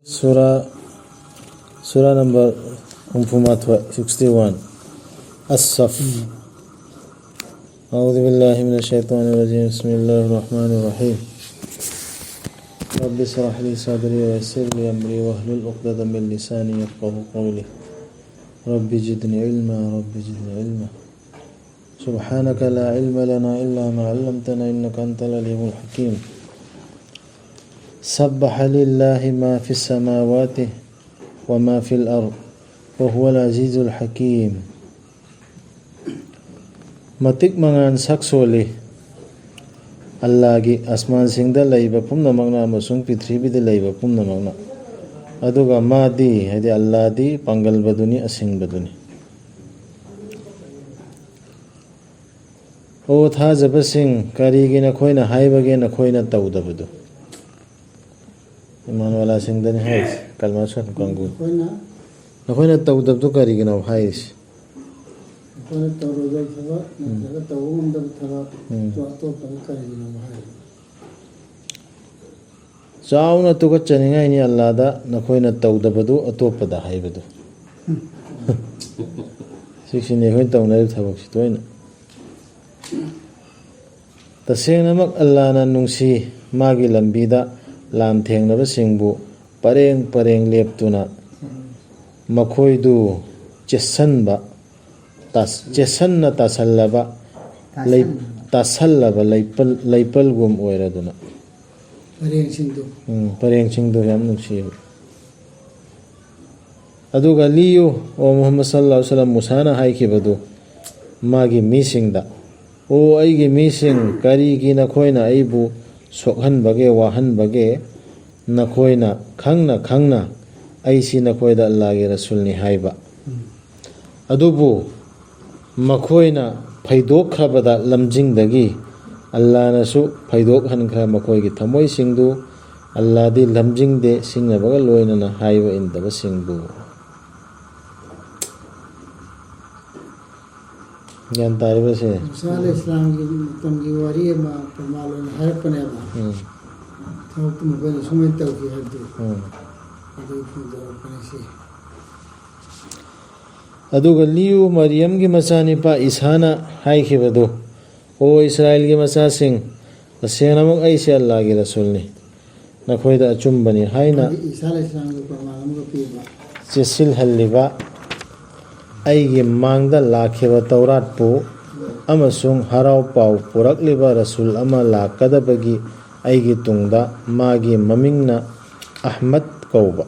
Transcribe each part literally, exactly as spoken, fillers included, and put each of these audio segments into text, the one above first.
Surah, Surah number ꯍꯨꯝꯐꯨ ꯃꯥꯊꯣꯏ, sixty one. As-Saff. أعوذ بالله من الشيطان الرجيم. بسم الله الرحمن الرحيم. رب اشرح لي صدري ويسر لي أمري واحلل عقدة من لساني يفقهوا قولي. رب زدني علما، رب زدني علما. سبحانك لا علم لنا إلا ما علمتنا إنك أنت العليم الحكيم. سبح لله ما في السماوات وما في الأرض وهو العزيز الحكيم. ꯃꯇꯤꯛ ꯃꯉꯥꯟ ꯁꯛ ꯁꯣꯜꯂꯤ ꯑꯜꯂꯥꯒꯤ, ꯑꯁꯃꯥꯟꯁꯤꯡꯗ ꯂꯩꯕ ꯄꯨꯝꯅꯃꯛꯅ ꯑꯃꯁꯨꯡ ꯄ꯭ꯔꯤꯊꯤꯕꯤꯗ ꯂꯩꯕ ꯄꯨꯝꯅꯃꯛꯅ꯫ ꯑꯗꯨꯒ ꯃꯥꯗꯤ, ꯍꯥꯏꯗꯤ ꯑꯜꯂꯥꯗꯤ, ꯄꯥꯡꯒꯜꯕꯗꯨꯅꯤ, ꯑꯁꯤꯡꯕꯗꯨꯅꯤ꯫ ꯑꯣ ꯊꯥꯖꯕꯁꯤꯡ, ꯀꯔꯤꯒꯤ ꯅꯈꯣꯏꯅ ꯍꯥꯏꯕꯒꯦ ꯅꯈꯣꯏꯅ ꯇꯧꯗꯕꯗꯨ? ꯏꯃꯥꯟꯋꯥꯂꯥꯁꯤꯡꯗꯅꯤ ꯍꯥꯏꯔꯤꯁꯦ, ꯀꯜꯃꯥ ꯁꯣꯟ ꯀꯥꯡꯕꯨ꯫ ꯅꯈꯣꯏꯅ ꯅꯈꯣꯏꯅ ꯇꯧꯗꯕꯗꯨ ꯀꯔꯤꯒꯤꯅꯣ ꯍꯥꯏꯔꯤꯁꯦ? ꯅꯈꯣꯏꯅ ꯇꯧꯔꯣꯏꯗꯕ ꯊꯕꯛ ꯎꯝ꯫ ꯅꯠꯇ꯭ꯔꯒ ꯇꯧꯕ ꯉꯝꯗꯕ ꯊꯕꯛ ꯎꯝ꯫ ꯑꯗꯨ ꯑꯇꯣꯞꯄꯗ ꯀꯔꯤꯒꯤꯅꯣ ꯍꯥꯏꯔꯤꯕ? ꯆꯥꯎꯅ ꯇꯨꯀꯠꯆꯅꯤꯡꯉꯥꯏꯅꯤ ꯑꯜꯂꯥꯗ ꯅꯈꯣꯏꯅ ꯇꯧꯗꯕꯗꯨ ꯑꯇꯣꯞꯄꯗ ꯍꯥꯏꯕꯗꯨ꯫ ꯁꯤꯁꯤꯅꯤ ꯑꯩꯈꯣꯏꯅ ꯇꯧꯅꯔꯤꯕ ꯊꯕꯛꯁꯤ ꯇꯣꯏꯅ꯫ ꯇꯁꯦꯡꯅꯃꯛ ꯑꯜꯂꯥꯅ ꯅꯨꯡꯁꯤ, ꯃꯥꯒꯤ ꯂꯝꯕꯤꯗ ꯂꯥꯟꯊꯦꯡꯅꯕꯁꯤꯡꯕꯨ ꯄꯔꯦꯡ ꯄꯔꯦꯡ ꯂꯦꯞꯇꯨꯅ ꯃꯈꯣꯏꯗꯨ ꯆꯦꯠꯁꯟꯕ, ꯇꯥꯁ-, ꯆꯦꯠꯁꯟꯅ ꯇꯥꯁꯜꯂꯕ, ꯂꯩ-, ꯇꯥꯁꯜꯂꯕ꯫ ꯇꯥꯁꯜꯂꯕ ꯂꯩꯄꯜ, ꯂꯩꯄꯜꯒꯨꯝ ꯑꯣꯏꯔꯗꯨꯅ꯫ ꯄꯔꯦꯡꯁꯤꯡꯗꯨ꯫ ꯎꯝ, ꯄꯔꯦꯡꯁꯤꯡꯗꯨ ꯌꯥꯝ ꯅꯨꯡꯁꯤꯌꯦꯕ꯫ ꯑꯗꯨꯒ ꯂꯤꯌꯨ, ꯑꯣ ꯃꯨꯍꯝꯃꯗ ꯁꯜꯂꯜꯂꯥꯍꯨ ꯑꯂꯥꯏꯍꯤ ꯋꯥꯁꯜꯂꯝ, ꯃꯨꯁꯥꯅ ꯍꯥꯏꯈꯤꯕꯗꯨ ꯃꯥꯒꯤ ꯃꯤꯁꯤꯡꯗ, "ꯑꯣ ꯑꯩꯒꯤ ꯃꯤꯁꯤꯡ, ꯀꯔꯤꯒꯤ ꯅꯈꯣꯏꯅ ꯑꯩꯕꯨ ꯁꯣꯛꯍꯟꯕꯒꯦ, ꯋꯥꯍꯟꯕꯒꯦ? ꯅꯈꯣꯏꯅ ꯈꯪꯅ ꯈꯪꯅ ꯑꯩꯁꯤ ꯅꯈꯣꯏꯗ ꯑꯜꯂꯥꯍꯒꯤ ꯔꯁꯨꯜꯅꯤ ꯍꯥꯏꯕ꯫ ꯎꯝ꯫ ꯑꯗꯨꯕꯨ ꯃꯈꯣꯏꯅ ꯐꯩꯗꯣꯛꯈ꯭ꯔꯕꯗ ꯂꯝꯖꯤꯡꯗꯒꯤ ꯑꯜꯂꯥꯅꯁꯨ ꯐꯩꯗꯣꯛꯍꯟꯈ꯭ꯔ ꯃꯈꯣꯏꯒꯤ ꯊꯃꯣꯏꯁꯤꯡꯗꯨ꯫ ꯑꯜꯂꯥꯗꯤ ꯂꯝꯖꯤꯡꯗꯦ, ꯁꯤꯡꯅꯕꯒ ꯂꯣꯏꯅꯅ ꯍꯥꯏꯕ ꯏꯟꯗꯕꯁꯤꯡꯕꯨ"꯫ ꯒ꯭ꯌꯥꯟ ꯇꯥꯔꯤꯕꯁꯦ? ꯃꯨꯁꯥ ꯑꯂꯩꯍꯤ ꯏꯁꯂꯥꯝꯒꯤ ꯃꯇꯝꯒꯤ ꯋꯥꯔꯤ ꯑꯃ ꯄ꯭ꯔꯃꯥꯟ ꯑꯣꯏꯅ ꯍꯥꯏꯔꯛꯄꯅꯦꯕ꯫ ꯎꯝ꯫ ꯊꯕꯛꯇꯨ ꯃꯈꯣꯏꯅ ꯁꯨꯃꯥꯏꯅ ꯇꯧꯈꯤ ꯍꯥꯏꯕꯗꯨ꯫ ꯎꯝ꯫ ꯑꯗꯨ ꯐꯣꯡꯗꯣꯔꯛꯄꯅꯤ ꯁꯤ꯫ ꯑꯗꯨꯒ ꯂꯤꯌꯨ, ꯃꯔꯤꯌꯝꯒꯤ ꯃꯆꯥꯅꯤꯄꯥ ꯏꯁꯥꯅ ꯍꯥꯏꯈꯤꯕꯗꯨ, "ꯑꯣ ꯏꯁꯔꯥꯌꯦꯜꯒꯤ ꯃꯆꯥꯁꯤꯡ, ꯇꯁꯦꯡꯅꯃꯛ ꯑꯩꯁꯦ ꯑꯜꯂꯥꯒꯤ ꯔꯁꯨꯜꯅꯤ, ꯅꯈꯣꯏꯗ ꯑꯆꯨꯝꯕꯅꯤ ꯍꯥꯏꯅ ꯃꯥꯒꯤ ꯏꯁꯥ ꯂꯩꯁꯥꯡꯗ ꯄ꯭ꯔꯃꯥꯟ ꯑꯃꯒ ꯄꯤꯕ꯫ ꯆꯦꯠꯁꯤꯜꯍꯜꯂꯤꯕ ꯑꯩꯒꯤ ꯃꯥꯡꯗ ꯂꯥꯛꯈꯤꯕ ꯇꯧꯔꯥꯠꯄꯨ ꯑꯃꯁꯨꯡ ꯍꯔꯥꯎ ꯄꯥꯎ ꯄꯨꯔꯛꯂꯤꯕ ꯔꯁꯨꯜ ꯑꯃ ꯂꯥꯛꯀꯗꯕꯒꯤ ꯑꯩꯒꯤ ꯇꯨꯡꯗ, ꯃꯥꯒꯤ ꯃꯃꯤꯡꯅ ꯑꯍꯃꯗ ꯀꯧꯕ"꯫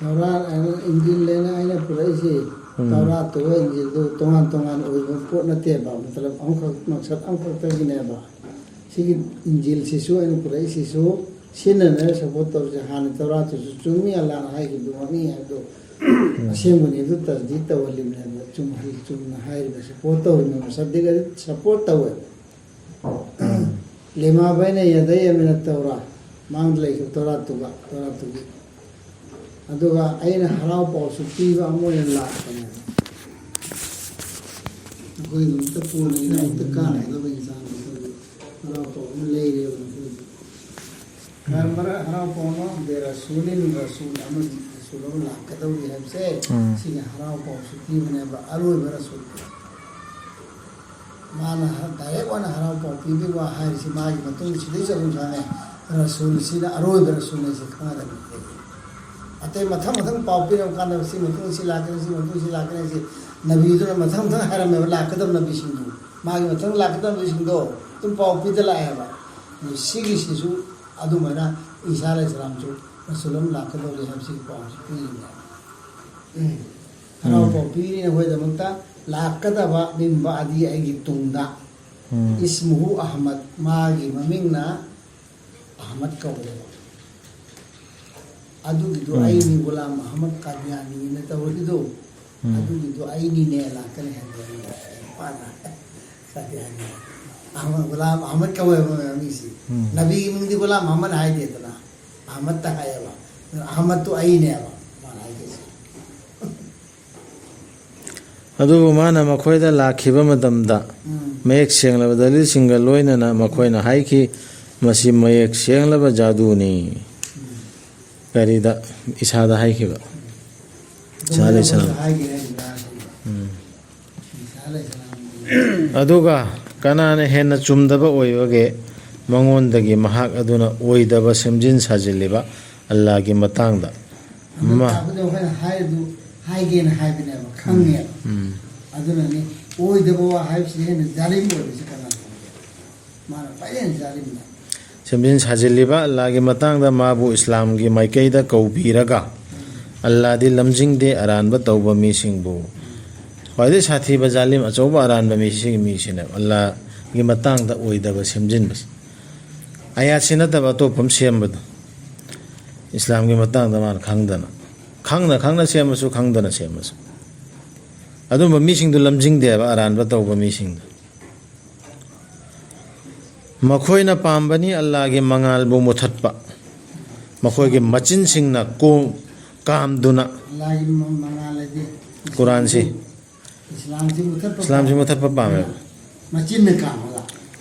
ꯇꯧꯔꯥꯠ ꯍꯥꯏꯅ ꯏꯟꯖꯤꯜ ꯍꯥꯏꯅ ꯑꯩꯅ ꯄꯨꯔꯛꯏꯁꯦ, ꯎꯝ꯫ ꯇꯧꯔꯥꯠꯇꯨꯒ ꯏꯟꯖꯤꯜꯗꯨ ꯇꯣꯉꯥꯟ ꯇꯣꯉꯥꯟ ꯑꯣꯏꯕ ꯄꯣꯠ ꯅꯠꯇꯦꯕ, ꯃꯇꯂꯕ ꯑꯃꯈꯛ, ꯃꯛꯁꯠ ꯑꯃꯈꯛꯇꯒꯤꯅꯦꯕ꯫ ꯁꯤꯒꯤ ꯏꯟꯖꯤꯜꯁꯤꯁꯨ ꯑꯩꯅ ꯄꯨꯔꯛꯏꯁꯤꯁꯨ ꯁꯤꯖꯤꯟꯅꯅꯕ ꯁꯞꯄꯣꯔꯠ ꯇꯧꯔꯤꯁꯦ꯫ ꯍꯥꯟꯅ ꯇꯧꯔꯥꯠꯇꯨꯁꯨ ꯆꯨꯝꯃꯤ, ꯑꯜꯂꯥꯍꯅ ꯍꯥꯏꯈꯤꯕꯗꯨꯃꯛꯅꯤ ꯍꯥꯏꯕꯗꯣ ꯎꯝ꯫ ꯑꯁꯦꯡꯕꯅꯤ ꯑꯗꯨ ꯇꯁꯗꯤꯛ ꯇꯧꯍꯜꯂꯤꯕꯅꯦꯕ, ꯆꯨꯝꯍꯜ-, ꯆꯨꯝꯅ ꯍꯥꯏꯔꯤꯕ ꯁꯞꯄꯣꯔꯠ ꯇꯧꯔꯤꯕꯅꯦꯕ, ꯁꯞꯗꯤꯛ ꯑꯗꯨ ꯁꯞꯄꯣꯔꯠ ꯇꯧꯋꯦꯕ꯫ ꯎꯝ꯫ ꯂꯤꯃꯥ ꯕꯩꯅ ꯌꯗꯩꯌ ꯃꯤꯅ ꯇꯧꯔꯥ, ꯃꯥꯡꯗ ꯂꯩꯈꯤꯕ ꯇꯧꯔꯥꯠꯇꯨꯒ, ꯇꯧꯔꯥꯠꯇꯨꯒꯤ꯫ ꯑꯗꯨꯒ ꯑꯩꯅ ꯍꯔꯥꯎ ꯄꯥꯎꯁꯨ ꯄꯤꯕ ꯑꯃ ꯑꯣꯏꯅ ꯂꯥꯛꯄꯅꯦꯕ꯫ ꯑꯩꯈꯣꯏꯒꯤꯗꯃꯛꯇ ꯄꯣꯟꯅ ꯑꯩꯅ ꯑꯃꯨꯛꯇ ꯀꯥꯟꯅꯒꯗꯕ ꯏꯟꯁꯥꯡ ꯑꯃ ꯑꯩꯈꯣꯏꯒꯤ ꯍꯔꯥꯎ ꯄꯥꯎ ꯑꯃ ꯂꯩꯔꯦꯕ ꯃꯈꯣꯏꯒꯤ꯫ ꯀꯔꯝꯕ ꯍꯔꯥꯎ ꯄꯥꯎꯅꯣ? ꯕꯦ ꯔꯁꯨꯂꯤꯟ ꯔꯁꯨꯜ ꯑꯃꯒꯤ ꯔꯁꯨꯜ ꯑꯃ ꯂꯥꯛꯀꯗꯧꯔꯤ ꯍꯥꯏꯕꯁꯦ, ꯎꯝ꯫ ꯁꯤꯒꯤ ꯍꯔꯥꯎ ꯄꯥꯎꯁꯨ ꯄꯤꯕꯅꯦꯕ, ꯑꯔꯣꯏꯕ ꯔꯁꯨꯜ꯫ ꯃꯥꯅ ꯍ-, ꯗꯥꯏꯔꯦꯛ ꯑꯣꯏꯅ ꯍꯔꯥꯎ ꯄꯥꯎ ꯄꯤꯕꯒꯤ ꯋꯥ ꯍꯥꯏꯔꯤꯁꯤ, ꯃꯥꯒꯤ ꯃꯇꯨꯡ ꯁꯤꯗꯩꯁꯨ ꯑꯗꯨꯝ ꯁꯥꯟꯅꯩ꯫ ꯔꯁꯨꯜꯁꯤꯅ ꯑꯔꯣꯏꯕ ꯔꯁꯨꯜꯅꯤ ꯁꯤ ꯈꯪꯒꯗꯕꯅꯤ꯫ ꯑꯇꯩ ꯃꯊꯪ ꯃꯊꯪ ꯄꯥꯎ ꯄꯤꯔꯕ ꯀꯥꯟꯗ ꯁꯤ ꯃꯇꯨꯡ ꯁꯤ ꯂꯥꯛꯀꯅꯤ, ꯁꯤ ꯃꯇꯨꯡ ꯁꯤ ꯂꯥꯛꯀꯅꯤ ꯁꯤ ꯅꯕꯤꯗꯨꯅ ꯃꯊꯪ ꯃꯊꯪ ꯍꯥꯏꯔꯝꯃꯦꯕ, ꯂꯥꯛꯀꯗꯕ ꯅꯕꯤꯁꯤꯡꯗꯨ꯫ ꯃꯥꯒꯤ ꯃꯊꯪ ꯂꯥꯛꯀꯗꯕ ꯅꯕꯤꯁꯤꯡꯗꯣ ꯑꯗꯨꯝ ꯄꯥꯎ ꯄꯤꯗ ꯂꯥꯛꯑꯦꯕ꯫ ꯑꯗꯨ ꯁꯤꯒꯤꯁꯤꯁꯨ ꯑꯗꯨꯃꯥꯏꯅ ꯏꯁꯥ ꯑꯂꯩꯍꯤꯁꯁꯂꯥꯝꯁꯨ ꯔꯁꯨꯜ ꯑꯃ ꯂꯥꯛꯀꯗꯧꯔꯤ ꯍꯥꯏꯕꯁꯤꯒꯤ ꯄꯥꯎꯁꯤ ꯄꯤꯔꯤꯅꯦꯕ꯫ ꯎꯝ꯫ ꯍꯔꯥꯎ ꯎꯝ꯫ ꯄꯥꯎ ꯄꯤꯔꯤ ꯑꯩꯈꯣꯏꯒꯤꯗꯃꯛꯇ ꯂꯥꯛꯀꯗꯕ ꯃꯤꯟ ꯕꯥꯗꯤ ꯑꯩꯒꯤ ꯇꯨꯡꯗ꯫ ꯎꯝ꯫ ꯏꯁꯃꯨꯍꯨ ꯑꯍꯃꯗ, ꯃꯥꯒꯤ ꯃꯃꯤꯡꯅ ꯑꯍꯃꯗ ꯀꯧꯔꯦꯕ꯫ ꯑꯗꯨꯒꯤꯗꯣ ꯎꯝ꯫ ꯑꯩꯅꯤ ꯒꯨꯂꯥꯝ ꯑꯍꯃꯗ ꯀꯥꯗꯤꯌꯥꯅꯤꯅ ꯇꯧꯔꯤꯗꯣ, ꯎꯝ꯫ ꯑꯗꯨꯒꯤꯗꯣ ꯑꯩꯅꯤꯅꯦ ꯂꯥꯛꯀꯅꯤ ꯍꯥꯏꯕꯗꯣ ꯑꯩꯅ ꯃꯥꯅ ꯀꯥꯗꯤꯌꯥꯅꯤ꯫ ꯑꯍꯃꯗ, ꯒꯨꯂꯥꯝ ꯑꯍꯃꯗ ꯀꯧꯋꯦꯕ ꯃꯃꯤꯡꯁꯤ꯫ ꯎꯝ꯫ ꯅꯕꯤꯒꯤ ꯃꯤꯡꯗꯤ ꯒꯨꯂꯥꯝ ꯑꯍꯃꯗ ꯍꯥꯏꯗꯦꯗꯅ꯫ ꯑꯍꯃꯗꯇ ꯍꯥꯏꯌꯦꯕ꯫ ꯑꯗꯨꯅ ꯑꯍꯃꯗꯇꯨ ꯑꯩꯅꯦꯕ ꯃꯥꯅ ꯍꯥꯏꯗꯣꯏꯁꯦ꯫ ꯑꯗꯨꯕꯨ ꯃꯥꯅ ꯃꯈꯣꯏꯗ ꯂꯥꯛꯈꯤꯕ ꯃꯇꯝꯗ ꯎꯝ꯫ ꯃꯌꯦꯛ ꯁꯦꯡꯂꯕ ꯗꯂꯤꯜꯁꯤꯡꯒ ꯂꯣꯏꯅꯅ ꯃꯈꯣꯏꯅ ꯍꯥꯏꯈꯤ, "ꯃꯁꯤ ꯃꯌꯦꯛ ꯁꯦꯡꯂꯕ ꯖꯥꯗꯨꯅꯤ"꯫ ꯎꯝ꯫ ꯀꯔꯤꯗ? ꯏꯁꯥꯗ ꯍꯥꯏꯈꯤꯕ꯫ ꯏꯁꯥ ꯂꯩꯁꯅ꯫ ꯍꯥꯏꯒꯦ ꯍꯥꯏꯗꯨꯅ ꯎꯝ꯫ ꯏꯁꯥ ꯂꯩꯁꯅ꯫ ꯑꯗꯨꯒ ꯀꯅꯥꯅ ꯍꯦꯟꯅ ꯆꯨꯝꯗꯕ ꯑꯣꯏꯕꯒꯦ? ꯃꯉꯣꯟꯗꯒꯤ ꯃꯍꯥꯛ ꯑꯗꯨꯅ ꯑꯣꯏꯗꯕ ꯁꯦꯝꯖꯤꯟ ꯁꯥꯖꯤꯜꯂꯤꯕ ꯑꯜꯂꯥꯒꯤ ꯃꯇꯥꯡꯗ꯫ ꯑꯗꯨ ꯃꯥ- ꯇꯥꯛꯄꯗꯤ ꯑꯩꯈꯣꯏꯅ ꯍꯥꯏꯔꯤꯗꯨ ꯍꯥꯏꯒꯦꯅ ꯍꯥꯏꯕꯅꯦꯕ, ꯈꯪꯉꯦꯕ꯫ ꯎꯝ꯫ ꯑꯗꯨꯅꯅꯤ ꯑꯣꯏꯗꯕ ꯋꯥ ꯍꯥꯏꯕꯁꯤ ꯍꯦꯟꯅ ꯖꯥꯂꯤꯝ ꯑꯣꯏꯕꯁꯤ ꯀꯅꯥ ꯈꯪꯒꯦ? ꯃꯥꯅ ꯄꯥꯏꯔꯦꯟ ꯖꯥꯂꯤꯝꯅ꯫ ꯁꯦꯝꯖꯤꯟ ꯁꯥꯖꯤꯜꯂꯤꯕ ꯑꯜꯂꯥꯒꯤ ꯃꯇꯥꯡꯗ ꯃꯥꯕꯨ ꯏꯁꯂꯥꯝꯒꯤ ꯃꯥꯏꯀꯩꯗ ꯀꯧꯕꯤꯔꯒ, ꯑꯜꯂꯥꯗꯤ ꯂꯝꯖꯤꯡꯗꯦ ꯑꯔꯥꯟꯕ ꯇꯧꯕ ꯃꯤꯁꯤꯡꯕꯨ꯫ ꯈ꯭ꯋꯥꯏꯗꯒꯤ ꯁꯥꯊꯤꯕ ꯖꯥꯂꯤꯝ ꯑꯆꯧꯕ ꯑꯔꯥꯟꯕ ꯃꯤ ꯁꯤꯒꯤ ꯃꯤꯁꯤꯅꯦꯕ, ꯑꯜꯂꯥꯒꯤ ꯃꯇꯥꯡꯗ ꯑꯣꯏꯗꯕ ꯁꯦꯝꯖꯤꯟꯕꯁꯦ꯫ ꯑꯌꯥꯠꯁꯤ ꯅꯠꯇꯕ ꯑꯇꯣꯞꯄ ꯑꯃ ꯁꯦꯝꯕꯗꯣ, ꯏꯁꯂꯥꯝꯒꯤ ꯃꯇꯥꯡꯗ ꯃꯥꯅ ꯈꯪꯗꯅ, ꯈꯪꯅ ꯈꯪꯅ ꯁꯦꯝꯃꯁꯨ ꯈꯪꯗꯅ ꯁꯦꯝꯃꯁꯨ꯫ ꯑꯗꯨꯝꯕ ꯃꯤꯁꯤꯡꯗꯨ ꯂꯝꯖꯤꯡꯗꯦꯕ, ꯑꯔꯥꯟꯕ ꯇꯧꯕ ꯃꯤꯁꯤꯡꯗꯨ꯫ ꯃꯈꯣꯏꯅ ꯄꯥꯝꯕꯅꯤ ꯑꯜꯂꯥꯒꯤ ꯃꯉꯥꯜꯕꯨ ꯃꯨꯊꯠꯄ, ꯃꯈꯣꯏꯒꯤ ꯃꯆꯤꯟꯁꯤꯡꯅ ꯀꯣ-, ꯀꯥꯝꯗꯨꯅ꯫ ꯑꯜꯂꯥꯒꯤ ꯃ-, ꯃꯉꯥꯜ ꯍꯥꯏꯗꯤ ꯀꯨꯔꯥꯟꯁꯤ꯫ ꯏꯁꯂꯥꯝꯁꯤ ꯃꯨꯊꯠꯄ ꯏꯁꯂꯥꯝꯁꯤ ꯄꯥꯝꯃꯦ꯫ ꯃꯨꯊꯠꯄ ꯄꯥꯝꯃꯦꯕ꯫ ꯃꯆꯤꯟꯅ ꯀꯥꯝꯃꯒ꯫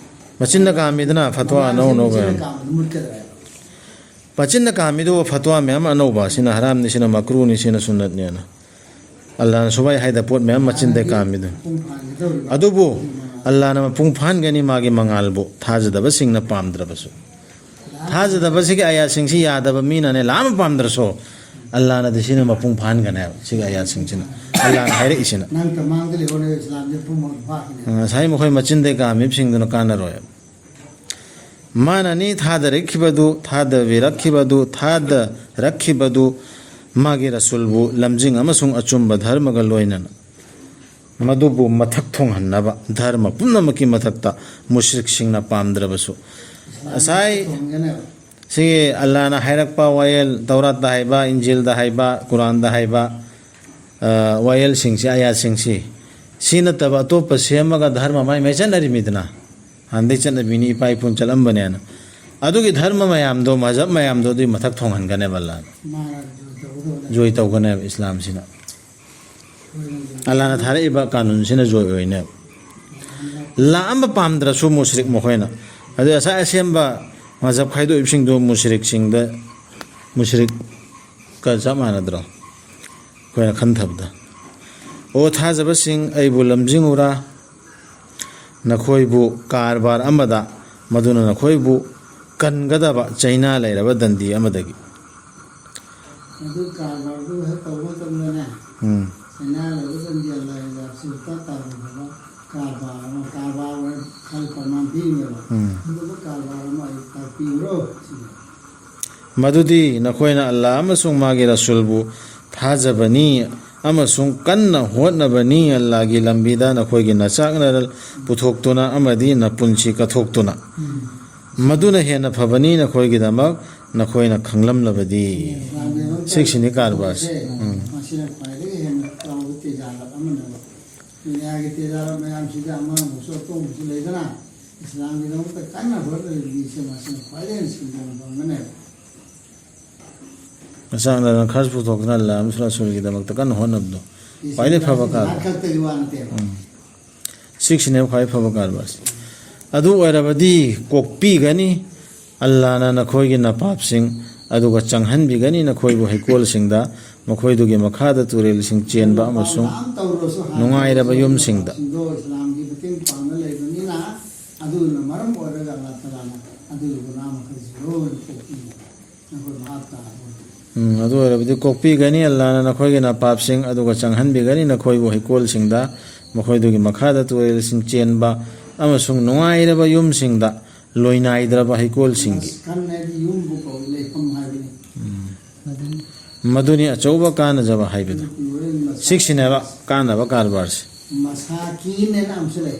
ꯃꯆꯤꯟꯅ ꯀꯥꯝꯃꯤꯗꯅ ꯐꯠꯋꯥ ꯃꯉꯥꯜꯁꯤ ꯑꯅꯧ ꯑꯅꯧꯕ ꯃꯆꯤꯟꯅ ꯌꯥꯝ꯫ ꯀꯥꯝꯕꯗ ꯃꯨꯠꯀꯗ꯭ꯔꯥ ꯍꯥꯏꯕ꯫ ꯃꯆꯤꯟꯅ ꯀꯥꯝꯃꯤꯗꯨꯕꯨ ꯐꯠꯋꯥ ꯃꯌꯥꯝ ꯑꯅꯧꯕ, ꯁꯤꯅ ꯍꯔꯥꯝꯅꯤ, ꯁꯤꯅ ꯃꯀ꯭ꯔꯨꯅꯤ, ꯁꯤꯅ ꯁꯨꯟꯅꯠꯅꯦꯅ꯫ ꯑꯜꯂꯥꯅ ꯁꯨꯕꯥꯏ ꯍꯥꯏꯗ ꯄꯣꯠ ꯃꯌꯥꯝ ꯃꯆꯤꯟꯗ ꯀꯥꯝꯃꯤꯗꯨꯅꯤ꯫ ꯃꯄꯨꯡ ꯐꯥꯍꯟꯒꯗꯧꯔꯤꯕ꯫ ꯑꯗꯨꯕꯨ ꯑꯜꯂꯥꯅ ꯃꯄꯨꯡ ꯐꯥꯍꯟꯒꯅꯤ ꯃꯥꯒꯤ ꯃꯉꯥꯜꯕꯨ, ꯊꯥꯖꯗꯕꯁꯤꯡꯅ ꯄꯥꯝꯗ꯭ꯔꯕꯁꯨ꯫ ꯊꯥꯖꯗꯕꯁꯤꯒꯤ ꯑꯥꯌꯥꯠꯁꯤꯡꯁꯤ ꯌꯥꯗꯕ ꯃꯤꯅꯅꯦ, ꯂꯥꯝ ꯄꯥꯝꯗ꯭ꯔꯁꯨ, ꯑꯜꯂꯥꯅꯗꯤ ꯁꯤꯅ ꯃꯄꯨꯡ ꯐꯥꯍꯟꯒꯅꯦꯕ, ꯁꯤꯒꯤ ꯑꯥꯌꯥꯠꯁꯤꯡꯁꯤꯅ꯫ ꯑꯜꯂꯥꯅ ꯍꯥꯏꯔꯛꯏꯁꯤꯅ꯫ ꯅꯪ ꯇꯃꯥꯡꯗ ꯂꯩꯍꯧꯔꯦ ꯏꯁꯂꯥꯝꯁꯦ ꯄꯨꯝꯕ ꯐꯥꯈꯤꯅꯦ꯫ ꯉꯁꯥꯏ ꯃꯈꯣꯏ ꯃꯆꯤꯟꯗꯩ ꯀꯥꯝꯃꯤꯕꯁꯤꯡꯗꯨꯅ ꯀꯥꯟꯅꯔꯣꯏꯕ꯫ ꯃꯥꯅꯅꯤ ꯊꯥꯗꯔꯛꯈꯤꯕꯗꯨ, ꯊꯥꯗꯕꯤꯔꯛꯈꯤꯕꯗꯨ, ꯊꯥꯗꯔꯛꯈꯤꯕꯗꯨ ꯃꯥꯒꯤ ꯔꯁꯨꯜꯕꯨ ꯂꯝꯖꯤꯡ ꯑꯃꯁꯨꯡ ꯑꯆꯨꯝꯕ ꯙꯔꯃꯒ ꯂꯣꯏꯅꯅ꯫ ꯃꯗꯨꯕꯨ ꯃꯊꯛ ꯊꯣꯡꯍꯟꯅꯕ ꯙꯔꯃ ꯄꯨꯝꯅꯃꯛꯀꯤ ꯃꯊꯛꯇ ꯃꯨꯁ꯭ꯔꯤꯛꯁꯤꯡꯅ ꯄꯥꯝꯗ꯭ꯔꯕꯁꯨ꯫ ꯉꯁꯥꯏ ꯁꯤꯒꯤ ꯑꯜꯂꯥꯅ ꯍꯥꯏꯔꯛꯄ ꯋꯥꯌꯦꯜ, ꯇꯧꯔꯥꯠꯇ ꯍꯥꯏꯕ, ꯏꯟꯖꯤꯜꯗ ꯍꯥꯏꯕ, ꯀꯨꯔꯥꯟꯗ ꯍꯥꯏꯕ, ꯑ, ꯋꯥꯌꯦꯜꯁꯤꯡꯁꯤ, ꯑꯌꯥꯠꯁꯤꯡꯁꯤ, ꯁꯤ ꯅꯠꯇꯕ ꯑꯇꯣꯞꯄ ꯁꯦꯝꯃꯒ ꯙꯔꯃ ꯃꯥꯏ ꯃꯥꯏ ꯆꯠꯅꯔꯤꯃꯤꯗꯅ꯫ ꯍꯥꯟꯅꯗꯩ ꯆꯠꯅꯕꯤꯅꯤ, ꯏꯄꯥ ꯏꯄꯨꯅ ꯆꯠꯂꯝꯕꯅꯦꯅ꯫ ꯑꯗꯨꯒꯤ ꯙꯔꯃ ꯃꯌꯥꯝꯗꯣ, ꯃꯖꯍꯕ ꯃꯌꯥꯝꯗꯣ ꯑꯗꯨꯒꯤ ꯃꯊꯛ ꯊꯣꯡꯍꯟꯒꯅꯦꯕ ꯑꯜꯂꯥꯅ꯫ ꯃꯥꯅ ꯖꯣꯏ ꯇꯧꯒꯗꯧꯕꯅꯦ꯫ ꯖꯣꯏ ꯇꯧꯒꯅꯦꯕ ꯏꯁꯂꯥꯝꯁꯤꯅ꯫ ꯑꯜꯂꯥꯅ ꯊꯥꯔꯛꯏꯕ ꯀꯥꯅꯨꯟꯁꯤꯅ ꯖꯣꯏ ꯑꯣꯏꯅꯦꯕ꯫ ꯂꯥꯛꯑꯝꯕ ꯄꯥꯝꯗ꯭ꯔꯁꯨ ꯃꯨꯁ꯭ꯔꯤꯛ ꯃꯈꯣꯏꯅ꯫ ꯑꯗꯨ ꯉꯁꯥꯏ ꯑꯁꯦꯡꯕ ꯃꯖꯍꯕ ꯈꯥꯏꯗꯣꯛꯏꯕꯁꯤꯡꯗꯣ ꯃꯨꯁ꯭ꯔꯤꯛꯁꯤꯡꯗ ꯃꯨꯁꯔꯤꯛꯀ ꯆꯞ ꯃꯥꯟꯅꯗ꯭ꯔꯣ? ꯑꯩꯈꯣꯏꯅ ꯈꯟꯊꯕꯗ, "ꯑꯣ ꯊꯥꯖꯕꯁꯤꯡ, ꯑꯩꯕꯨ ꯂꯝꯖꯤꯡꯉꯨꯔꯥ, ꯅꯈꯣꯏꯕꯨ ꯀꯔꯕꯥꯔ ꯑꯃꯗ, ꯃꯗꯨꯅ ꯅꯈꯣꯏꯕꯨ ꯀꯟꯒꯗꯕ ꯆꯩꯅꯥ ꯂꯩꯔꯕ ꯗꯟꯗꯤ ꯑꯃꯗꯒꯤ"꯫ ꯑꯗꯨ ꯀꯔꯕꯥꯔꯗꯨ ꯍꯦꯛ ꯇꯧꯕ ꯃꯇꯝꯗꯅꯦ, ꯎꯝ꯫ ꯆꯩꯅꯥ ꯂꯩꯔꯕ ꯗꯟꯗꯤ ꯑꯜꯂꯥꯍꯒꯤ ꯂꯥꯛꯁꯤ ꯍꯦꯛꯇ ꯇꯧꯔꯨꯔꯕ ꯀꯔꯕꯥꯔ ꯑꯃ, ꯀꯔꯕꯥꯔ ꯑꯣꯏꯅ ꯈꯜ ꯄ꯭ꯔꯃꯥꯟ ꯄꯤꯔꯤꯅꯦꯕ꯫ ꯎꯝ꯫ ꯑꯗꯨꯒꯨꯝꯕ ꯀꯔꯕꯥꯔ ꯑꯃ ꯑꯩ ꯇꯥꯛꯄꯤꯌꯨꯔꯣ ꯁꯤꯅꯦ꯫ ꯃꯗꯨꯗꯤ ꯅꯈꯣꯏꯅ ꯑꯜꯂꯥꯍ ꯑꯃꯁꯨꯡ ꯃꯥꯒꯤ ꯔꯁꯨꯜꯕꯨ ꯊꯥꯖꯕꯅꯤ ꯑꯃꯁꯨꯡ ꯀꯟꯅ ꯍꯣꯠꯅꯕꯅꯤ, ꯑꯜꯂꯥꯍꯒꯤ ꯂꯝꯕꯤꯗ ꯅꯈꯣꯏꯒꯤ ꯅꯆꯥꯛꯅꯔꯜ ꯄꯨꯊꯣꯛꯇꯨꯅ ꯑꯃꯗꯤ ꯅꯄꯨꯟꯁꯤ ꯀꯠꯊꯣꯛꯇꯨꯅ꯫ ꯎꯝ꯫ ꯃꯗꯨꯅ ꯍꯦꯟꯅ ꯐꯕꯅꯤ ꯅꯈꯣꯏꯒꯤꯗꯃꯛ, ꯅꯈꯣꯏꯅ ꯈꯪꯂꯝꯂꯕꯗꯤ꯫ ꯎꯝ꯫ ꯁꯤꯛꯁꯤꯅꯤ ꯀꯔꯕꯥꯔꯁꯦ꯫ ꯎꯝ꯫ ꯃꯁꯤꯅ ꯈ꯭ꯋꯥꯏꯗꯒꯤ ꯍꯦꯟꯅ ꯆꯥꯎꯕ ꯇꯤꯖꯥꯔꯠ ꯑꯃꯅꯦꯕ꯫ ꯗꯨꯅꯤꯌꯥꯒꯤ ꯇꯤꯖꯥꯔꯠ ꯃꯌꯥꯝꯁꯤꯗ ꯑꯃꯥꯡꯕꯁꯨ ꯑꯇꯣꯡꯕꯁꯨ ꯂꯩꯗꯅ, ꯏꯁꯂꯥꯝꯒꯤꯗꯃꯛꯇ ꯀꯟꯅ ꯍꯣꯠꯅꯔꯤꯕꯁꯦ ꯃꯁꯤꯅ ꯈ꯭ꯋꯥꯏꯗꯒꯤ ꯍꯦꯟꯅ ꯁꯦꯟꯗꯣꯡ ꯐꯪꯒꯅꯦꯕ꯫ ꯃꯆꯥꯛꯅ ꯈꯔꯁꯨ ꯄꯨꯊꯣꯛꯇꯨꯅ ꯑꯜꯂꯥꯍ ꯑꯃꯁꯨꯡ ꯔꯁꯨꯜꯒꯤꯗꯃꯛꯇ ꯀꯟꯅ ꯍꯣꯠꯅꯕꯗꯣ ꯈ꯭ꯋꯥꯏꯗꯒꯤ ꯐꯕ ꯀꯔꯕꯥꯔ꯫ ꯈꯛꯇꯒꯤ ꯋꯥ ꯅꯠꯇꯦꯕ꯫ ꯎꯝ꯫ ꯁꯤꯛꯁꯤꯅꯦꯕ ꯈ꯭ꯋꯥꯏ ꯐꯕ ꯀꯔꯕꯥꯔꯁꯦ꯫ ꯑꯗꯨ ꯑꯣꯏꯔꯕꯗꯤ ꯀꯣꯛꯄꯤꯒꯅꯤ, ꯑꯜꯂꯥꯍꯅ ꯅꯈꯣꯏꯒꯤ ꯅꯄꯥꯞꯁꯤꯡ ꯑꯗꯨꯒ ꯆꯪꯍꯟꯕꯤꯒꯅꯤ ꯅꯈꯣꯏꯕꯨ ꯍꯩꯀꯣꯜꯁꯤꯡꯗ, ꯃꯈꯣꯏꯗꯨꯒꯤ ꯃꯈꯥꯗ ꯇꯨꯔꯦꯜꯁꯤꯡ ꯆꯦꯟꯕ ꯑꯃꯁꯨꯡ ꯅꯨꯡꯉꯥꯏꯔꯕ ꯌꯨꯝꯁꯤꯡꯗ꯫ ꯏꯁꯂꯥꯝꯒꯤ ꯃꯇꯦꯡ ꯄꯥꯡꯅ ꯂꯩꯕꯅꯤꯅ, ꯑꯗꯨꯅ ꯃꯔꯝ ꯑꯣꯏꯔꯒ ꯑꯜꯂꯥꯍ ꯇꯥꯂꯥꯅ ꯑꯗꯨꯒꯤ ꯒꯨꯅꯥꯍ ꯃꯈꯩꯁꯤ ꯂꯣꯏꯅ ꯀꯣꯛꯄꯤꯒꯅꯤ꯫ ꯅꯈꯣꯏ ꯚꯥꯞ ꯇꯥꯔꯕ꯭ꯔꯣ? ꯎꯝ, ꯑꯗꯨ ꯑꯣꯏꯔꯕꯗꯤ ꯀꯣꯛꯄꯤꯒꯅꯤ, ꯑꯜꯂꯥꯍꯅ ꯅꯈꯣꯏꯒꯤ ꯅꯄꯥꯞꯁꯤꯡ ꯑꯗꯨꯒ ꯆꯪꯍꯟꯕꯤꯒꯅꯤ ꯅꯈꯣꯏꯕꯨ ꯍꯩꯀꯣꯜꯁꯤꯡꯗ, ꯃꯈꯣꯏꯗꯨꯒꯤ ꯃꯈꯥꯗ ꯇꯨꯔꯦꯜꯁꯤꯡ ꯆꯦꯟꯕ ꯑꯃꯁꯨꯡ ꯅꯨꯡꯉꯥꯏꯔꯕ ꯌꯨꯝꯁꯤꯡꯗ, ꯂꯣꯏꯅꯥꯏꯗ꯭ꯔꯕ ꯍꯩꯀꯣꯜꯁꯤꯡꯒꯤ꯫ ꯃꯁꯀꯟ ꯍꯥꯏꯗꯤ ꯌꯨꯝꯕꯨ ꯀꯧꯏ, ꯂꯩꯐꯝ ꯍꯥꯏꯕꯅꯤ꯫ ꯎꯝ꯫ ꯃꯗꯨꯅꯤ꯫ ꯃꯗꯨꯅꯤ ꯑꯆꯧꯕ ꯀꯥꯟꯅꯖꯕ ꯍꯥꯏꯕꯗꯨ꯫ ꯃꯅꯤꯄꯨꯔꯤ ꯑꯣꯏꯅ ꯃꯁꯀꯟ꯫ ꯁꯤꯛꯁꯤꯅꯦꯕ ꯀꯥꯟꯅꯕ ꯀꯔꯕꯥꯔꯁꯦ꯫ ꯃꯁꯥꯀꯤꯟ ꯍꯥꯏꯅ ꯑꯃꯁꯨ ꯂꯩ,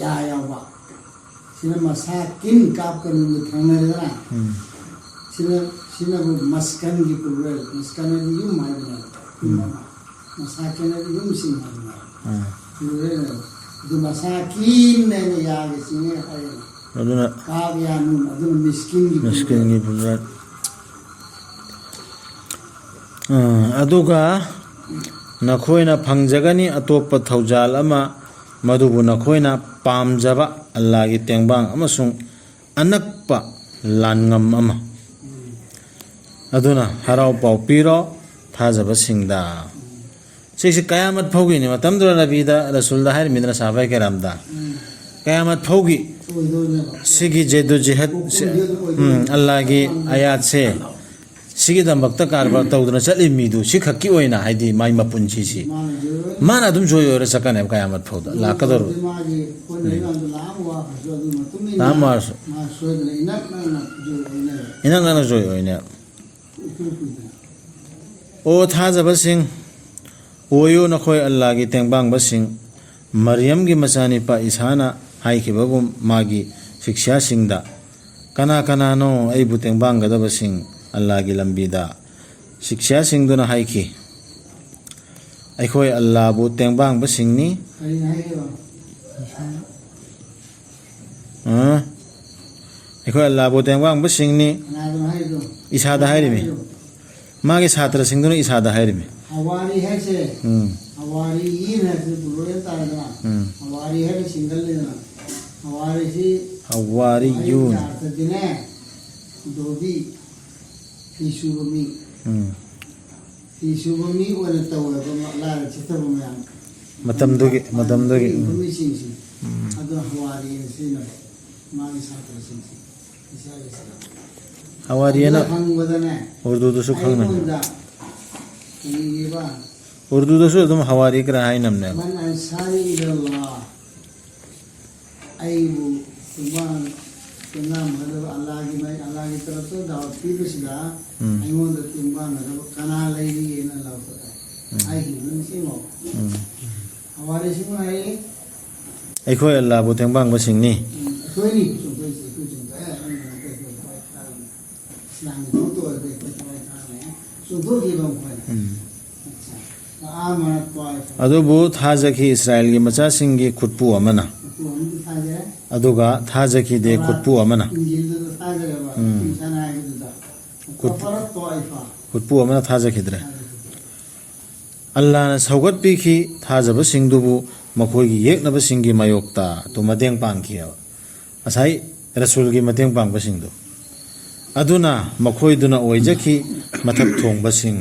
ꯌꯥ ꯌꯥꯎꯕ꯫ ꯁꯤꯅ ꯃꯁꯥꯀꯤꯟ ꯀꯥꯞꯀꯅꯨꯅ ꯊꯪꯅꯔꯦꯗꯅ꯫ ꯎꯝ꯫ ꯁꯤꯅ, ꯁꯤꯅꯕꯨ ꯃꯁꯀꯟꯒꯤ plural, ꯃꯁꯀꯟ ꯍꯥꯏꯗꯤ ꯌꯨꯝ ꯍꯥꯏꯕꯅꯦꯕ, ꯌꯨꯝ ꯎꯝ꯫ ꯑꯃ꯫ ꯃꯁꯥꯀꯤꯟ ꯍꯥꯏꯗꯤ ꯌꯨꯝꯁꯤꯡ ꯍꯥꯏꯕꯅꯦꯕ꯫ ꯑꯥ꯫ Plural ꯅꯦꯕ꯫ ꯑꯗꯨ ꯃꯁꯥꯀꯤꯟ ꯍꯥꯏꯅ ꯌꯥꯒ ꯆꯤꯡꯉꯦ ꯍꯥꯏꯌꯦꯕ꯫ ꯑꯗꯨꯅ ꯀꯥꯞ ꯌꯥ ꯅꯨꯟ, ꯑꯗꯨꯅ ꯃꯤꯁꯀꯤꯟꯒꯤ plural꯫ ꯃꯤꯁꯀꯤꯟꯒꯤ plural꯫ ꯑꯥ, ꯑꯗꯨꯒ ꯅꯈꯣꯏꯅ ꯐꯪꯖꯒꯅꯤ ꯑꯇꯣꯞꯄ ꯊꯧꯖꯥꯜ ꯑꯃ, ꯃꯗꯨꯕꯨ ꯅꯈꯣꯏꯅ ꯄꯥꯝꯖꯕ ꯑꯜꯂꯥꯍꯒꯤ ꯇꯦꯡꯕꯥꯡ ꯑꯃꯁꯨꯡ ꯑꯅꯛꯄ ꯂꯥꯟꯉꯝ ꯑꯃ꯫ ꯎꯝ꯫ ꯑꯗꯨꯅ ꯍꯔꯥꯎ ꯄꯥꯎ ꯄꯤꯔꯣ ꯊꯥꯖꯕꯁꯤꯡꯗ꯫ ꯁꯤꯁꯤ ꯀꯌꯥꯃꯠ ꯐꯥꯎꯒꯤꯅꯤ꯫ ꯃꯇꯝꯗꯨꯗ ꯅꯕꯤꯗ, ꯔꯁꯨꯜꯗ ꯍꯥꯏꯔꯝꯃꯤꯗꯅ, ꯁꯍꯥꯕꯥꯏ ꯀꯔꯥꯝꯗ꯫ ꯀꯌꯥꯃꯠ ꯐꯥꯎꯒꯤ ꯁꯤꯒꯤ ꯖꯦꯗꯨ ꯖꯤꯍꯠ, ꯁꯤ-, ꯎꯝ, ꯑꯜꯂꯥꯒꯤ ꯑꯌꯥꯠꯁꯦ, ꯁꯤꯒꯤꯗꯃꯛꯇ ꯀꯔꯕꯥꯔ ꯇꯧꯗꯨꯅ ꯆꯠꯂꯤ ꯃꯤꯗꯨ ꯁꯤꯈꯛꯀꯤ ꯑꯣꯏꯅ, ꯍꯥꯏꯗꯤ ꯃꯥꯏ ꯃꯄꯨꯟꯁꯤꯁꯤ ꯃꯥꯅ ꯑꯗꯨꯝ ꯖꯣꯏ ꯑꯣꯏꯔ ꯆꯠꯀꯅꯦꯕ ꯀꯌꯥꯃꯠ ꯐꯥꯎꯗ ꯂꯥꯛꯀꯗꯧꯔꯕ꯫ ꯂꯥꯛꯑꯝ ꯋꯥꯔꯁꯨ ꯑꯗꯨꯒꯤ ꯃꯇꯨꯡ ꯏꯟꯅ ꯂꯥꯛꯑꯝ ꯋꯥꯔꯁꯨ ꯃꯥ ꯁꯣꯏꯗꯅ ꯏꯅꯛ ꯅꯛꯅ ꯖꯣꯏ ꯑꯣꯏꯅꯦꯕ꯫ ꯏꯅꯛ ꯅꯛꯅ ꯖꯣꯏ ꯑꯣꯏꯅꯦꯕ꯫ ꯏꯀꯨꯏ ꯀꯨꯏꯗꯅ꯫ ꯑꯣ ꯊꯥꯖꯕꯁꯤꯡ, ꯑꯣꯏꯌꯨ ꯅꯈꯣꯏ ꯑꯜꯂꯥꯒꯤ ꯇꯦꯡꯕꯥꯡꯕꯁꯤꯡ꯫ ꯃꯔꯤꯌꯝꯒꯤ ꯃꯆꯥꯅꯤꯄꯥ ꯏꯁꯥꯅ ꯍꯥꯏꯈꯤꯕꯒꯨꯝ ꯃꯥꯒꯤ ꯁꯤꯛꯁ꯭ꯌꯥꯁꯤꯡꯗ, "ꯀꯅꯥ ꯀꯅꯥꯅꯣ ꯑꯩꯕꯨ ꯇꯦꯡꯕꯥꯡꯒꯗꯕꯁꯤꯡ ꯑꯜꯂꯥꯒꯤ ꯂꯝꯕꯤꯗ?" ꯁꯤꯛꯁ꯭ꯌꯥꯁꯤꯡꯗꯨꯅ ꯍꯥꯏꯈꯤ, "ꯑꯩꯈꯣꯏ ꯑꯜꯂꯥꯕꯨ ꯇꯦꯡꯕꯥꯡꯕꯁꯤꯡꯅꯤ꯫" ꯀꯔꯤꯅ ꯍꯥꯏꯔꯤꯕ? ꯑ? "ꯑꯩꯈꯣꯏ ꯑꯜꯂꯥꯕꯨ ꯇꯦꯡꯕꯥꯡꯕꯁꯤꯡꯅꯤ꯫" ꯀꯅꯥꯗꯅꯣ ꯍꯥꯏꯔꯤꯗꯣ? ꯏꯁꯥꯗ ꯍꯥꯏꯔꯤꯃꯤ꯫ ꯃꯥꯒꯤ ꯁꯥꯇ꯭ꯔꯁꯤꯡꯗꯨꯅ ꯏꯁꯥꯗ ꯍꯥꯏꯔꯤꯃꯤ꯫ ꯍꯋꯥꯔꯤ ꯍꯥꯏꯁꯦ, ꯎꯝ꯫ ꯍꯋꯥꯔꯤ ꯌꯤꯟ ꯍꯥꯏꯁꯦ ꯄ꯭ꯂꯨꯔꯦꯜ ꯇꯥꯔꯦꯗꯅ꯫ ꯎꯝ꯫ ꯍꯋꯥꯔꯤ ꯍꯥꯏꯅ ꯁꯤꯡꯒꯜꯅꯤꯗꯅ꯫ ꯍꯋꯥꯔꯤꯁꯤ ꯍꯋꯥꯔꯤ ꯌꯨꯟ꯫ ꯍꯋꯥꯔꯤꯒꯤ ꯑꯥꯔꯊꯗꯤꯅꯦ, ꯙꯣꯕꯤ, ꯐꯤ ꯁꯨꯕ ꯃꯤ꯫ ꯎꯝ꯫ ꯐꯤ ꯁꯨꯕ ꯃꯤ ꯑꯣꯏꯅ ꯇꯧꯋꯦꯕ ꯃ-, ꯂꯥꯏꯔ ꯆꯤꯠꯇꯕ ꯃꯌꯥꯝ꯫ ꯃꯇꯝꯗꯨꯒꯤ, ꯃꯇꯝꯗꯨꯒꯤ, ꯎꯝ꯫ ꯃꯤꯁꯤꯡꯁꯤ꯫ ꯎꯝ꯫ ꯑꯗꯨꯅ ꯍꯋꯥꯔꯤꯅ ꯁꯤꯖꯤꯟꯅꯕ꯫ ꯃꯥꯒꯤ ꯁꯥꯇ꯭ꯔꯁꯤꯡꯁꯤ꯫ ꯏꯁꯥ ꯏꯁꯥ꯫ ꯍꯋꯥꯔꯤꯅ ꯑꯗꯨꯅ ꯍꯪꯕꯗꯅꯦ, ꯎꯔꯗꯨꯗꯁꯨ ꯈꯪꯅꯩ꯫ ꯑꯩꯉꯣꯟꯗ ꯀꯔꯤꯒꯤꯕ? ꯎꯔꯗꯨꯗꯁꯨ ꯑꯗꯨꯝ ꯍꯋꯥꯔꯤ ꯈꯔ ꯍꯥꯏꯅꯕꯅꯦꯕ꯫ "ꯃꯟ ꯑꯟꯁꯥꯔꯤ ꯏꯂꯜꯂꯥꯍ?" ꯑꯩꯕꯨ ꯇꯦꯡꯕꯥꯡ-, ꯇꯦꯡꯕꯥꯡꯒꯗꯕ ꯑꯜꯂꯥꯒꯤ ꯃꯥꯏ-, ꯑꯜꯂꯥꯒꯤ ꯇꯔꯞꯇ ꯗꯥꯋꯠ ꯄꯤꯕꯁꯤꯗ ꯎꯝ꯫ ꯑꯩꯉꯣꯟꯗ ꯇꯦꯡꯕꯥꯡꯒꯗꯕ ꯀꯅꯥ ꯂꯩꯔꯤꯒꯦꯅ ꯂꯥꯎꯊꯣꯛꯑꯦ꯫ ꯎꯝ꯫ ꯍꯥꯏꯈꯤꯕꯗꯨ ꯅꯤꯡꯁꯤꯡꯉꯣ꯫ ꯎꯝ꯫ ꯍꯋꯥꯔꯤꯁꯤꯡꯅ ꯍꯥꯏꯌꯦ꯫ ꯑꯩꯈꯣꯏ ꯑꯜꯂꯥꯕꯨ ꯇꯦꯡꯕꯥꯡꯕꯁꯤꯡꯅꯤ꯫ ꯎꯝ, ꯑꯩꯈꯣꯏꯅꯤ ꯆꯣꯡꯊꯣꯛꯏꯁꯦ, ꯑꯩꯈꯣꯏ ꯆꯣꯡꯊꯣꯛꯑꯦ, ꯑꯩꯈꯣꯏ ꯃꯔꯛꯇ ꯑꯩꯈꯣꯏ ꯊꯋꯥꯏ ꯊꯥꯔꯕꯅꯤ꯫ ꯏꯁꯂꯥꯝꯒꯤ ꯊꯕꯛꯇ ꯑꯣꯏꯔꯗꯤ ꯑꯩꯈꯣꯏ ꯊꯋꯥꯏ ꯊꯥꯔꯕꯅꯤ꯫ ꯆꯣꯡꯊꯣꯛꯈꯤꯕ ꯃꯈꯣꯏꯅ꯫ ꯎꯝ꯫ ꯑꯠꯆꯥ꯫ ꯐꯑꯥꯃꯅꯠ ꯇ꯭ꯋꯥꯏꯐꯥ꯫ ꯑꯗꯨꯕꯨ ꯊꯥꯖꯈꯤ ꯏꯁꯔꯥꯌꯦꯜꯒꯤ ꯃꯆꯥꯁꯤꯡꯒꯤ ꯈꯨꯠꯄꯨ ꯑꯃꯅ꯫ ꯈꯨꯠꯄꯨ ꯑꯃꯗꯤ ꯊꯥꯖꯔꯦ꯫ ꯑꯗꯨꯒ ꯊꯥꯖꯈꯤꯗꯦ ꯇꯧꯔꯥ ꯈꯨꯠꯄꯨ ꯑꯃꯅ꯫ ꯏꯟꯖꯤꯜꯗꯨꯗ ꯊꯥꯖꯔꯦꯕ, ꯎꯝ꯫ ꯏꯁꯥꯅ ꯍꯥꯏꯕꯗꯨꯗ꯫ ꯈꯨꯠ-, ꯀꯐꯔꯠ ꯇ꯭ꯋꯥꯏꯐꯥ꯫ ꯈꯨꯠꯄꯨ ꯑꯃꯅ ꯊꯥꯖꯈꯤꯗ꯭ꯔꯦ꯫ ꯊꯥꯖꯈꯤꯗꯦ꯫ ꯑꯜꯂꯥꯅ ꯁꯧꯒꯠꯄꯤꯈꯤ, ꯊꯥꯖꯕꯁꯤꯡꯗꯨꯕꯨ ꯃꯈꯣꯏꯒꯤ ꯌꯦꯛꯅꯕꯁꯤꯡꯒꯤ ꯃꯥꯌꯣꯛꯇ ꯑꯗꯨ ꯃꯇꯦꯡ ꯄꯥꯡꯈꯤꯑꯕ꯫ ꯉꯁꯥꯏ ꯔꯁꯨꯜꯒꯤ ꯃꯇꯦꯡ ꯄꯥꯡꯕꯁꯤꯡꯗꯨ꯫ ꯑꯗꯨꯅ ꯃꯈꯣꯏꯗꯨꯅ ꯑꯣꯏꯖꯈꯤ꯫ ꯃꯊꯛ ꯊꯣꯡꯕꯁꯤꯡ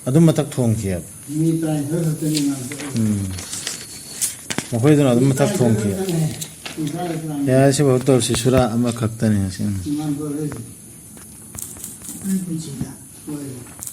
ꯑꯗꯨꯝ ꯃꯊꯛ ꯊꯣꯡꯈꯤ ꯍꯥꯏꯕ꯫ ꯃꯤ ꯇꯔꯥꯅꯤꯊꯣꯏ ꯈꯛꯇꯅꯤ ꯉꯥꯡꯊꯣꯛꯏ꯫ ꯎꯝ꯫ ꯃꯈꯣꯏꯗꯨꯅ ꯑꯗꯨꯝ ꯃꯊꯛ ꯊꯣꯡꯈꯤ꯫ ꯀꯨꯟꯊ꯭ꯔꯥ ꯈꯛꯇꯅꯦ꯫ ꯌꯥꯔꯦ, ꯁꯤꯐꯥꯎ ꯇꯧꯔꯁꯤ꯫ ꯁꯨꯔꯥ ꯑꯃꯈꯛꯇꯅꯤ ꯁꯤ꯫ ꯎꯝ꯫ ꯉꯥꯡꯊꯣꯔꯛꯏꯁꯦ꯫ ꯑꯩꯈꯣꯏ ꯄꯨꯟꯁꯤꯗ꯫ ꯍꯣꯏ꯫